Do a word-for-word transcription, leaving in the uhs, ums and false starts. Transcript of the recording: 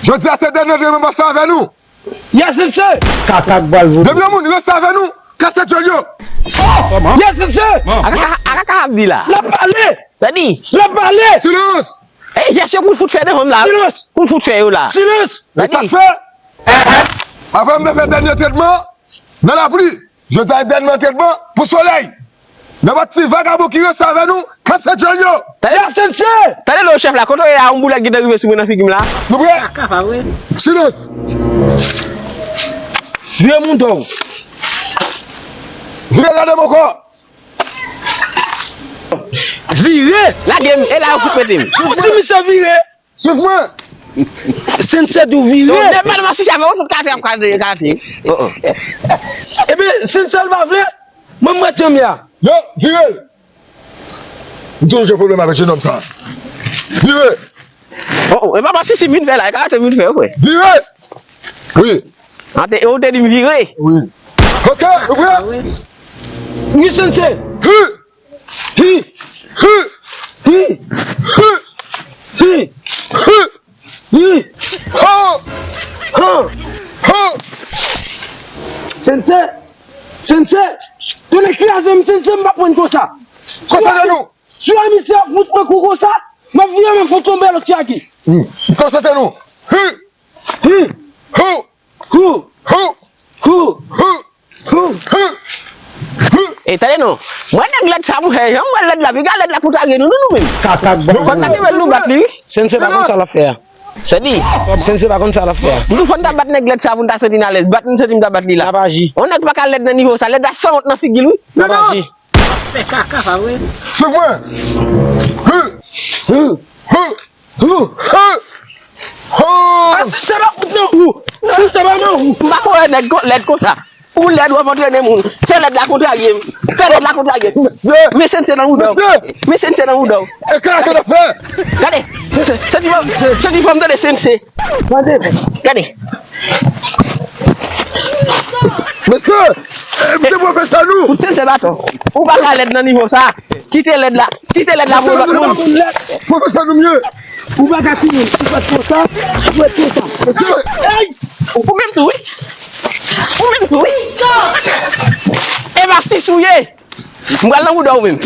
Jodi a se dènye antrenman m ap fè avè nou. Yes, sensei. Kaka k pral vote. Depi yon moun rete avè nou, kase djòl yo. Yes, sensei. Aka, aka, aka ap di la. L ap pale. Sa di. L ap pale. Silans. Ey, jès yo pou l fout fè devan m la. Silans. Pou l fout fè yo la. Silans. Sa di. Sa k fè? Apre m te fè dènye tretman nan lapli. Jodi a dènye tretman pou solèy. Nenpòt ti vagabon ki rete avè nou, kase djòl yo. Tande, tande non, chèf la, kote w ye la, yon boulèt gentan rive sou mwen nan figi m la. Nou prè? Silans. Vire mouda w. Vire gade m ankò. Vire. Lage m, e la yo fout mete m. Ou di misye vire. Swiv mwen. Sensei di w vire. Yo, demen nan masisi avè w, tout kate ap kate, kate. Ebyen, sensei l pa vle, mwen m rete m ya. Yo, vire. M toujou gen pwoblèm avèk jenòm sa. Vire. Oh, oh, e pa masisi m vin fè la, e karate m vin fè, wi. Vire. Wi. Ante, e ou te di m vire. Wi. Ok, ou prè? Wi, sensei. Hi. Hi! Hi! Hi! Hi! Hi! Hi! Ho! Ho! Ho! Sensei! Sensei! Tonnè kraze m, sensei, m pa konprann konsa. Konsantre nou! Si w a misye ap fout mwen kou konsa, m ap vire men fout yon bèl lòt chagi. Hmm. Konsantre nou! Hi! Hi! Ho! Kou! Kou! Kou! Kou! Kou! Kou! E, tande non. Mwen nèg lèd sa, monchè, jan m wè lèd la, piga lèd la kontrarye nou, nou, nou menm. Kaka k ba. Fò n ta kenbe l nou bat li, wi. Sensei pa konn sa l ap fè a. Sa di. Sensei pa konn sa l ap fè a. M di w fò n ta bat nèg lèd sa pou n ta santi n alèz. Bat nou santi m ta bat li la. N ap aji. Yon nèg pa ka lèd nan nivo sa. Lèd la sanwont nan figi l, wi. N ap aji. Fè kaka, pa vre? Swiv mwen. Hu! Hu! Hu! Hu! Hu! Ho! Ah, sensei pa fout nan ou. Sensei pa nan ou. M pa konn wè nèg kon, lèd konsa. Ou lèd, w ap antrene moun. Fè lèd la kontrarye m. Fè lèd la kontrarye m. Mesye! Men sensei nan mouda w. Mesye! Men sensei nan mouda w. E karate n ap fè! Gade! Santi fò m, santi fò m tande sensei. Gade! Mesye! E, se pwofesè nou! Fout sensei baton. Ou pa ka lèd nan nivo sa. Kite lèd la. Kite lèd la pou lòt moun. Pwofesè nou mye. Ou pa ka timoun. Ou fèt konsa. Ou fèt konsa. Mesye! Ey! Ou menm tou, wi. Ou menm tou, wi. E pa sis ou ye. M pral nan mouda w menm.